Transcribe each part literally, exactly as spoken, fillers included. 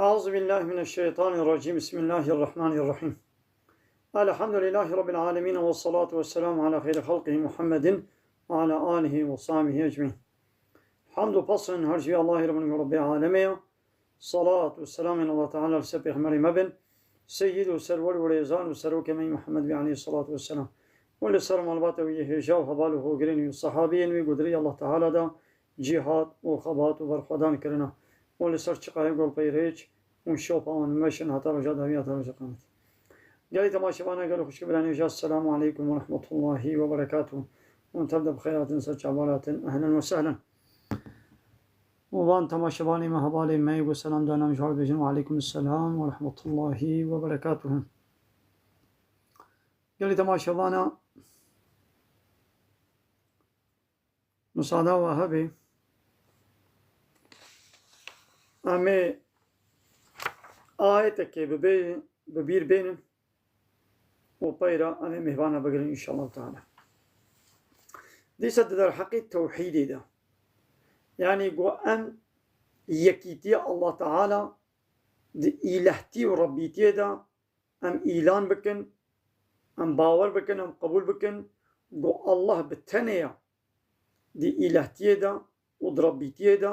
أعوذ بالله من الشيطان الرجيم. بسم الله الرحمن الرحيم. الحمد لله رب العالمين، والصلاة والسلام على خير خلقه محمد وعلى آله وصحبه أجمعين. Hamd û pesn her ji Allahê re bin, Rabbê alemê ye. Salat û selamên Allah Teala li ser Pêxemberê me bin, Seyyid û Serwer û Rêzan û Serokê me Muhammed wî aleyhissalatu vesselam. Û li ser malbata wî yê hêja û heval û hogirên wî û sahabiyên wî ku di rêya Allah Teala de cîhad û xebat û berxwedan kirine. Û li ser çiqayê golpeyê rêç û şopa wan meşin heta roja dawî, heta roja qiyametê. Gelî temaşevana, gelo xwişkê birayê hêja, Esselamu aleykum ve rahmetullahi ve berekatuhu. Hûn tev de bi xêr hatin, ser çavan hatin. Ehlen ve sehlen. Û van temaşevanê me, hevalê me yê ku selam dana, em ji wan re dibêjin, Ve aleykum selam ve rahmetullahi ve berekatuhu. Gelî temaşevana, musada we hebe, em ê ayetekê bi bê-, bi bîr bênin û peyra em ê mêvana bigirin, înşallah teala. Dîsa di derheqê tewhîdê de, yanî ku em yekîtiya Allah Teala di îlehtî û Rebbîtiyê de em îlan bikin, em bawer bikin, em qebûl bikin ku Allah bi tenê ye di îlehtiyê de û di Rebbîtiyê de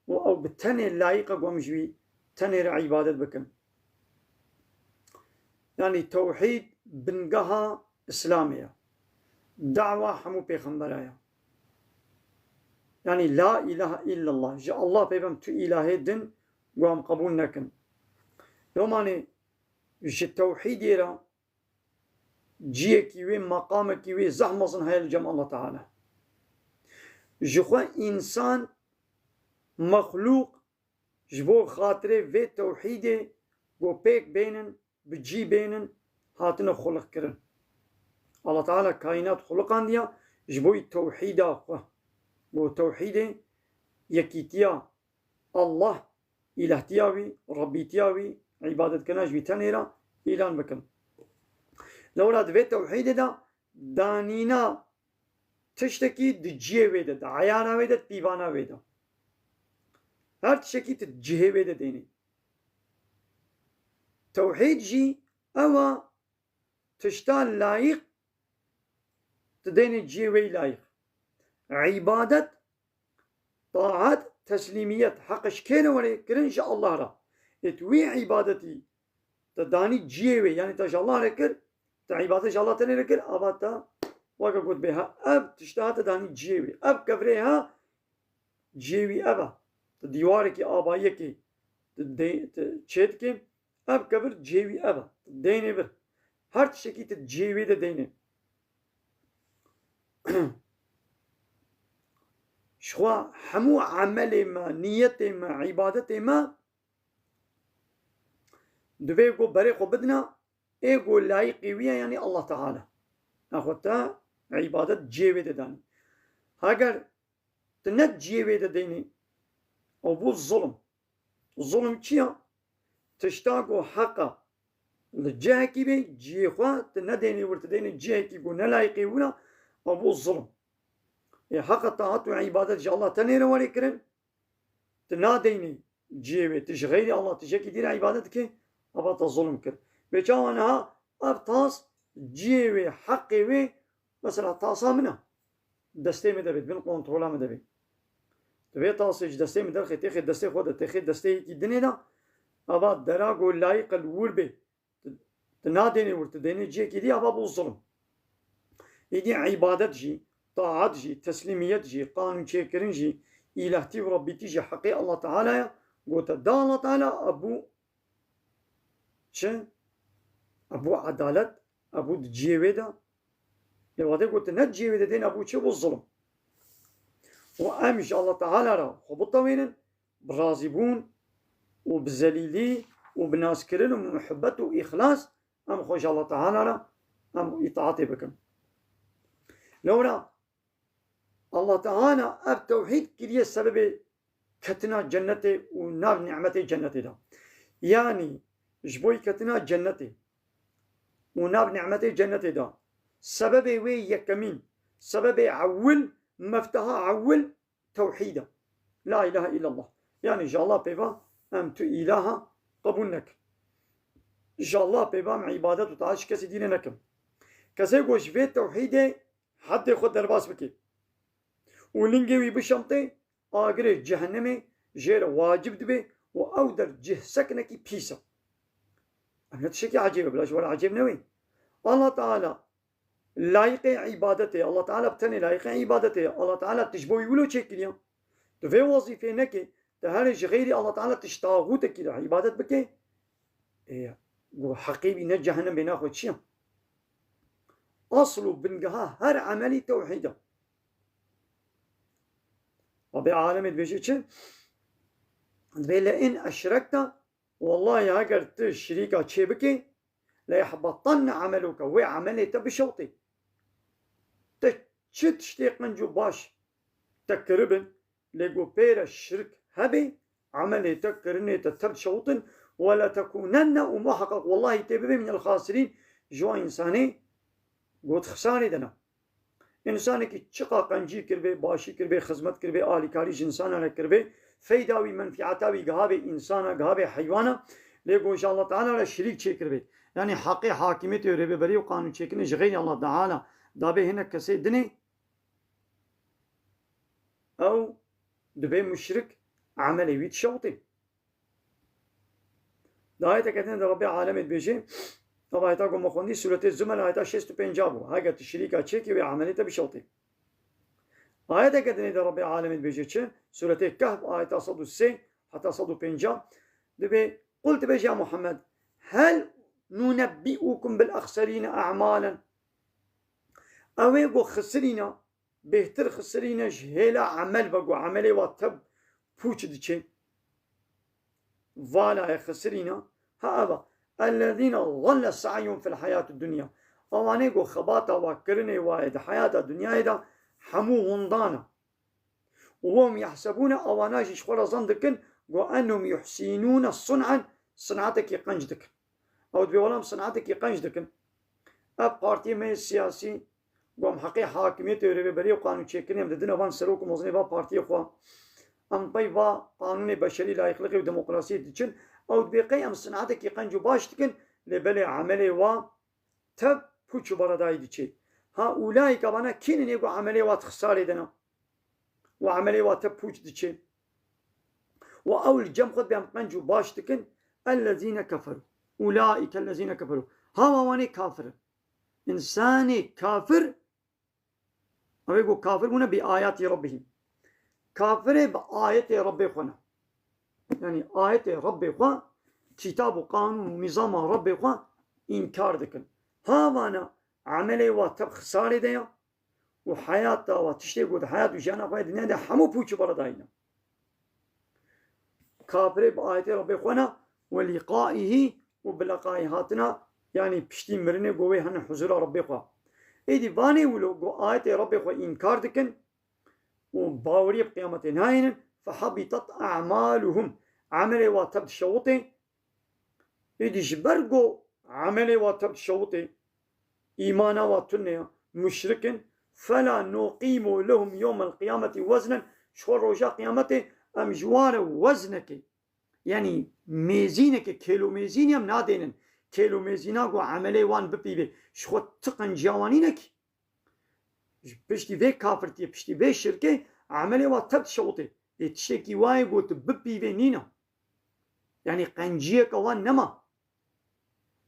û ew bi tenê layiq e ku em ji wî tenê re îbadet bikin. Yanî tewhîd bingeha Îslamê ye. Dawa hemû pêxembera ye. Yanî la îlahe îllallah. Ji Allah pê ve em tu îlahê din ku em qebûl nekin. Loma ji tewhîdê re ciyekî wê, meqamekî wê zehf mezin heye li cem Allah Teala. Ji xwe însan, mexlûq ji bo xatirê vê tewhîdê ku pêk bênin, bi cî bênin, hatine xuliqkirin. Allah Teala kaînat xuliqandiya ji bo tewhîda xwe. Ku tewhîdê yekîtiya Allah, îlahtiya wî, Rebbîtiya wî, îbadetkirina ji wî tenê re îlan bikin. Lewra di vê tewhîdê de danîna tiştekî di cihê wê de, di eyana wê de, di pîvana wê de. Her tiştekî tu di cihê wê de deynê. Tewhîd jî ew e, tişta layiq tu deynê cihê wê layiq. Îbadet, taat, teslîmiyet, heq ji kê re were kirin? Ji Allah re. Ê tu wî îbadetî te danî cihê wê, yanî te ji Allah re kir, te îbadet ji Allah tenê re kir, ava te weke got bê ha, ev tişta ha te danî cihê wê. Ev kevirê ha, cihê wî ev e. Tu dîwarekî abayiyekê tu dê-, tu çê dikê, ev kevir cihê wî ev e. Tu deynê vir. Her tiştekî tu cihê wê de deynê. Ji xwe hemû emelê me, niyetê me, îbadetê me divê ku berê xwe bidina ê ku layiqî wî ye, yanî Allah Teala. Nexwe te îbadet cihê wê de danî. Heger tu ne cihê wê de deynî, ew bû zulm. Zulm çi ya? Tişta ku heq e li cihekî bê, cihê xwe tu nedeynî wir, tu deynî cihekî ku ne layiqê wir e, ew bû zulm. Ê heq e taat û îbadet ji Allah tenê re were kirin, tu nadeynî cihê wê, tu ji xeyrî Allah, tu ji yekî dî re îbadet dikî, ava te zulm kir. Bê çawa niha ev tas cihê wê, heqê wê, mesela tasa min e, destê min de bê, bin kontrola min de bê. Tu vê tasê ji destê min derxê, têxê destê xwe de, têxê destê yekî dinê de, ava dera ku layiq e li wir bê, tu, tu nadênê wir, tu dênê cihekî dî, ava bû zulm. Îdî îbadet jî, taat jî, teslîmiyet jî, qanûnçêkirin jî, îlahtî û rebbîtî jî heqê Allah Teala ye. Gote da Allah Teala, ebû çi? Ebû edalet, ebû di cihê wê de. Lê wadê gote ne cihê wê de dên, ebû çi? Bû zulm. Û em ji Allah Teala re xwe bitewênin, bi razîbûn û bi zelîlî û bi naskirin û muhibbet û îxlas em xwe ji Allah Teala re em îtaatê bikin. Lewra Allah Teala ev tewhîd kiriye sebebê ketina cennetê û nav nimetê cennetê de. Yanî ji bo ketina cennetê û nav nimetê cennetê de sebebê wê yekemîn, sebebê ewil, mefteha ewil tewhîd e. La îlahe îllallah. Yanî ji Allah pêva em tu îlaha qebûl nekin. Ji Allah pê ba em îbadet û taat ji kesî dînê nekin. Kesê ku ji vê tewhîdê heddê xwe derbas bike û lingê wî bişemtê, agirê cehennemê jê re wacib dibe û ew der cih sekinekî pîs e. Ev ne tiştekî ecêb e, bila ji we re ecêb newê. Allah Teala layiqê îbadetê ye. Allah Teala bi tenê layiqê îbadetê ye. Allah Teala tu ji bo wî wilo çêkiriye. Tu vê wezîfê neke, tu herê ji xeyrî Allah Teala tu ji taxûtekî re îbadet bike. Ê, ku heqê wî ne cehennem bê naxwe çi ye? Asl û bingeha her emelî tewhîd e. Rabê alemê dibêje çi? Dibê le in eşrekte, wellahî eger tu şirîka çê bikê, le yehbetanne emeluke, wê emelê te bişewtê. Te çi tiştê qenc û baş te kiribin, lê ku pê re şirk hebê, emelê te, kirinê te tev dişewtin, we le tekûnenne, û muheqeq wellahî tê bibê minel xasirîn, ji wan însanê got xisarê de ne. Însanekî çiqa qencî kiribê, başî kiribê, xizmet kiribê, alîkarî ji însana re kiribê, feyda wî, menfîeta wî gihabê însana, gihabê heywana, lê got ji Allah Teala re şirîk çêkiribê. Yanî heqê hakimiyetê û rêveberî û qanûnçêkirinê ji xeyrî Allah Teala dabê hinek kesê dinê, ew dibê muşrik, emelê wî dişewitê. Di ayeteke din de Rabbê alemê dibêje, ev ayeta ku me xwendî, Sûretê Zumer, ayeta şêst û pênc bû. Heger tu şirîka çêkî, wê emelê te bişewtê. Ayeteke dinê de Rabbê alemê dibêje çi? Sûretê Kehf, ayeta sed û sê heta sed û pênc, dibê, Qul, dibêje ya Muhammed, hel nunebbi'ukum bil axserîne a'malen. Ew ê ku xisirîne, bêhtir xisirîne ji hêla emel ve, ku emelê wa tev pûç diçe. Vala ye xisirîne, ha ev e. Ellezîne zalle sa'yuhum fil hayatid dunya. Ewanê ku xebata wa, kirinê wa ye di heyata dinyayê de hemû windan e. Û hum yehsebûne, ewana jî ji xwe re zan dikin, ku ennehum yuhsînûne sun'en, sinatekî qenc dikin. Ew dibê wela em sinatekî qenc dikin. Ev partiyê me yê siyasî, ku em heqê hakimiyetê û rêveberiyê û qanûnçêkirinê em didine van serok û mezinê va partiyê xwe. Em pey va qanûnê beşerî, layîqlixê û demokrasiyê diçin. Ew dibê qey em sinatekî qenc û baş dikin, lê belê emelê wa tev pûç û beredayî diçê. Ha, ulaîke, vana kî ne ku emelê wa di xisarê de ne û emelê wa tev pûç diçê. Û ew li cem xwe dibê em qenc û baş dikin, ellezîne keferû. Ulaîke ellezîne keferû. Hawa wan ê kafir in. Însanê kafir, ew ê ku kafir bûne bi ayatî Rabbihîm. Kafirê bi ayetê Rabbê xwe ne. Yanî ayetê Rabbê xwe, kitab û qanûn û nîzama Rabbê xwe înkar dikin. Havana emelê wa tev xisarê de ya û heyata wa, tiştê ku di heyat û jiyana xwe ya dinyayê de hemû pûç û beredayî ne. Kafirê bi ayetê Rabbê xwe ne, we lîqaîhî, û bi leqayî hatina, yanî piştî mirinê ku wê hene huzura Rabbê xwe. Êdî vanê wilo ku ayetê Rabbê xwe înkar dikin û baweriyê bi qiyametê nayênin, fehabitat a'maluhum. Emelê wa tev dişewitê. Êdî ji ber ku emelê wa tev dişewitê, îmana wa tune ya, muşrik in, fela nuqîmu lehum yewmel qiyameti weznen, ji xwe roja qiyametê em ji wan re weznekê, yanî mêzîneke, kêlo mêzînê em nadênin. Kêlo mêzîna ku emelê wan bipîvê, ji xwe ti qenciya wan nîne kî. Ji piştî vê kafirtiyê, piştî vê şirkê, emelê wa tev dişewitê. Ê tiştekî wayê ku tu bipîvê nîne. Yanî qenciyeke wan nema.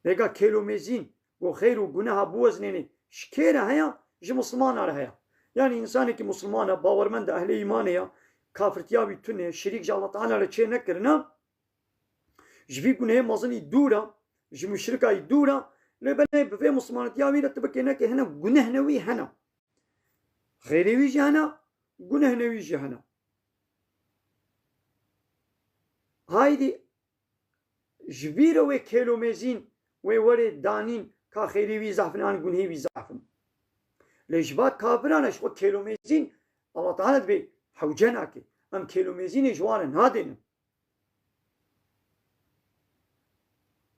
Vêga kêlo mêzîn, ku xeyr û guneha biwezinênê, ji kê re heye? Ji misilmana re heye. Yanî însanekî misilman e, bawermend e, ehlê îmanê ye, kafirtiya wî tune, şirîk ji Allah Teala re çê nekirine, ji vî gunehê mezinî dûr e, ji muşrikayî dûr e, lê belê bi vê misilmanetiya wî re tu bikê nekê hene gunehne wî hene. Xeyrê wî jî hene, gunehne wî jî hene. Haydî ji vî re wê kêlomêzîn wê werê danîn ka xeyrê wî zehf in an gunhê wî zehf in. Lê ji va kafiran e ji xwe kêlomêzîn Allah Teala dibê hewce nake. Em kêlomêzînê ji wan re nadênin.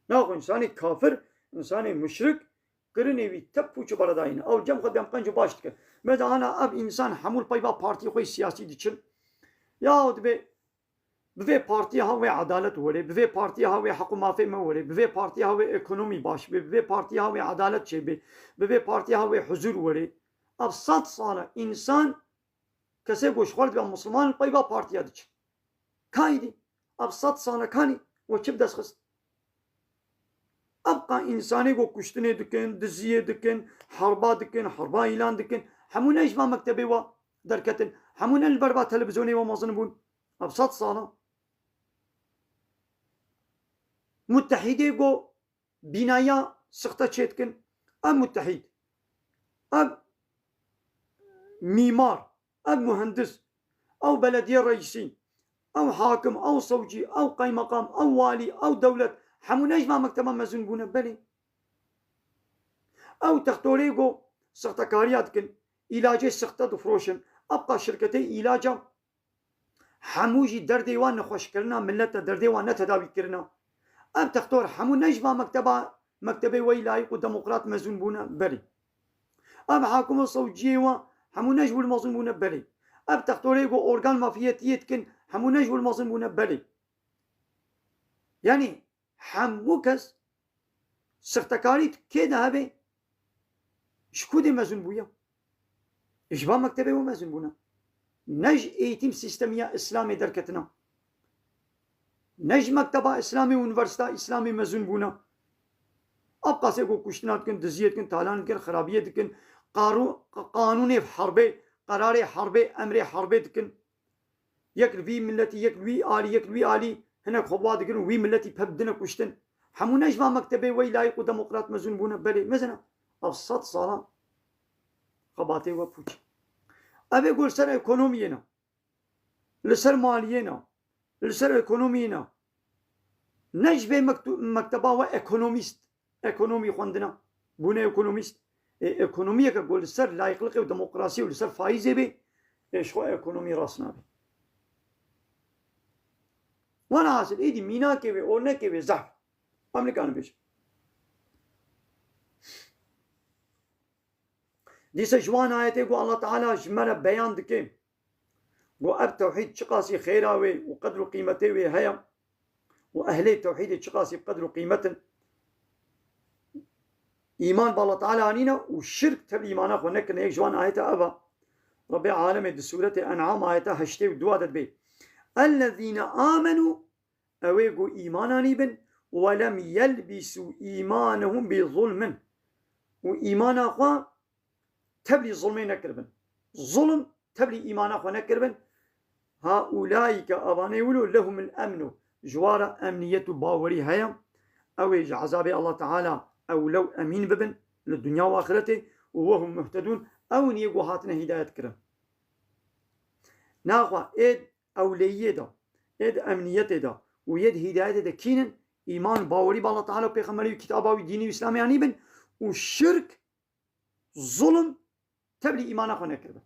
Naxwe însanê kafir, însanê muşrik, kirinê wî tep pûç û beredayî ne. Ew cem xwe dem qenc û baş dike. Me de ana ev însan hemû li pey va partiyê xwe yê siyasî diçin. Ya dibê Bi vê partiya ha wê edalet were, bi vê partiya ha wê heq û mafê me were, bi vê partiya ha wê ekonomî baş be, bi vê partiya ha wê edalet çêbe, bi vê partiya ha wê huzur were. Ev sed sal e însan, kesê ku ji xwe re dibe Misliman, pey va partiya diçe. Kaydî, ev sed sal e kanî we çi bi dest xist? Ev qa însanê ku kuştinê dikin, diziyê dikin, herba dikin, herba îlan dikin, hemû ne ji va mektebê we derketin, hemû ne li ber va televîzyonê we mezin bûn. Ev sed sal e. Mutehîdê ku bînaya sixte çêdikin, ev mutehîd, ev mîmar, ev muhendis, ew belediye reîsî, ew hakim, ew sewcî, ew qeymeqam, ew walî, ew dewlet, hemû ne ji van mekteba mezûn bûne? Belê. Ew textorê ku sixtekariya dikin, îlacê sixte difroşin, ev qa şirketê îlaca hemû jî derdê wan nexweşkirina milet e, derdê wan ne tedawîkirina. Ev textor hemû ne ji van mekteba, mektebê we yî layîq û demokrat mezûn bûne? Belê. Ev hakim û sewciyê we hemû ne ji wir mezûn bûne? Belê. Ev textorê ku organ mafiyetiyê dikin hemû ne ji wir mezin bûne? Belê. Yanî hemû kes sixtekarî kê de hebe, ji ku dê mezûn bûye? Ji van mektebê we mezûn bûne. Ne ji eğitim sistemiya Îslamê derketina. Ne ji mekteba Îslamê û unîversîta Îslamê mezûn bûne. Ev qasê ku kuştina dikin, diziyê dikin, talan dikin, xirabiyê dikin, qaru-, qanûnê herbê, qerarê herbê, emrê herbê dikin. Yek li vî miletî, yek li wî alî, yek li wî alî, hinek xwe bi wa digirin, wî miletî peb dine kuştin. Hemû ne ji van mektebê we yî layîq û demokrat mezûn bûne? Belê, mezin e. Ev sed sala xebatê we pûç. Ev ê ku li ser ekonomiyê ne, li ser maliyê ne, li ser ekonomiyê ne. Ne ji vê mektu-, mekteba we ekonomîst, ekonomî xwendina, bûne ekonomîst. Ê, ekonomiyeke ku li ser layîqliqê û demokrasiyê û li ser faîzê bê, ê, ji xwe ekonomî rast nabe. Welhasil, êdî mînakê wê, ornekê wê zehf. Em nikarin bêjin. Dîsa ji wan ayetê ku Allah Teala ji me re beyan dike, ku ev tewhîd çiqasî xêra wê û qedr û qîmetê wê heye û ehlê tewhîdê çiqasî bi qedr û qîmet in. Îman bi Allah Teala anîne û şirk tevlî îmana xwe nekirine. Yek ji wan ayeta ev e. Rebbê alemê di sûretê En'am ayeta heştê û dua de dibê: "Ellezîne amenû", ew ê ku îman anîbin, "we lem yelbisû îmanehum bi zulmin", û îmana xwe tevlî zulmê nekiribin. Zulm tevlî îmana xwe nekiribin. "Haulaîke", evanê wilo, "lehumul emnu", ji wa re emniyet û bawerî heye. Ew ê ji ezabê Allah Teala ewle û emîn bibin li dinya û axiretê, û "we hum muhtedûn", ew in yê ku hatine hîdayet kirin. Naxwe ê ewleyiyê de, ê di emniyetê de û yê di hîdayetê de kînin? Îman, bawerî bi Allah Teala û Pêxemberî û kitaba wî dînî û Îslamê anîbin û şirk, zulm, tevlî îmana xwe nekiribin.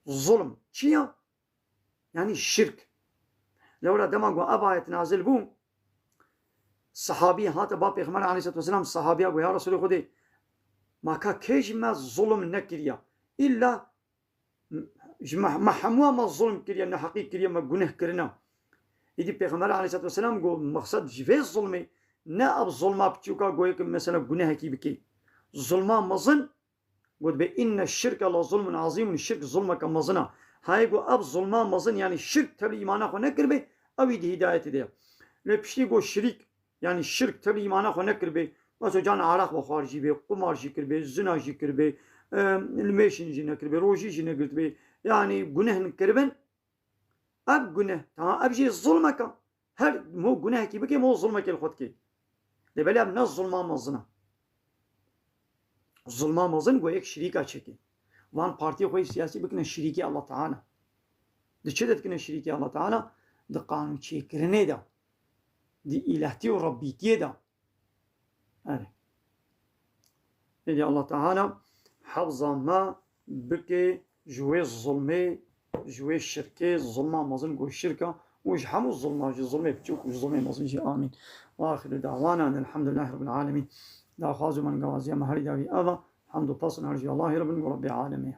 Zulm çi ya? Yanî şirk. Lewra dema ku ev ayet nazil bû, sahabî hate ba Pêxember aleyhisselatu vesselam, sahabiya got: "Ya Resulê Xwedê, ma ka kê ji me zulm nekiriya? Îlla ji me, me hemû me zulm kiriye, neheqî kiriye, me guneh kirine." Îdî Pêxember aleyhisselatu vesselam got: "Mexsed ji vê zulmê ne ev zulma piçûka goyê ki mesela gunehekî bikê. Zulma mezin", got be: "Inne şirke la zulmun azîmun", şirk zulmeke mezin e. Hayê got ev zulma mezin, yanî şirk tevlî îmana xwe nekiribê, ew îdî hîdayetê de ye. Lê piştî got şirîk, yanî şirk tevlî îmana xwe nekiribê, mesela can araq vexwar jî bê, qumar jî kiribê, zina jî kiribê, e, limêşin jî nekiribê, rojî jî negirtibê, yanî guneh kiribin, ev guneh, tamam, ev jî zulmeke. Her mo gunehekî bike, mo zulmekê li xwe dike. Lê belê ev ne zulma mezin e. Zulma mezin ku yek şirîka çêke. Van partiyê xwe yê siyasî bikine şirîkê Allah Teala. Di çi de dikine şirîkê Allah Teala? Di qanûnçêkirinê de. Di îlehtî û rebbîtiyê de. Erê. Êdî Allah Teala hefza me bike ji wê zulmê, ji wê şirkê, zulma mezin ku şirk e, û ji hemû zulma, ji zulmê piçûk û ji zulmê mezin jî. Amîn. Ve axiru da'wana enelhamdulillahî rabbil alemîn. Daxwaz û mangawaziya me herî dawî ev e. Hemd û pesn her ji Allahî re bin û Rebbê alemê ye.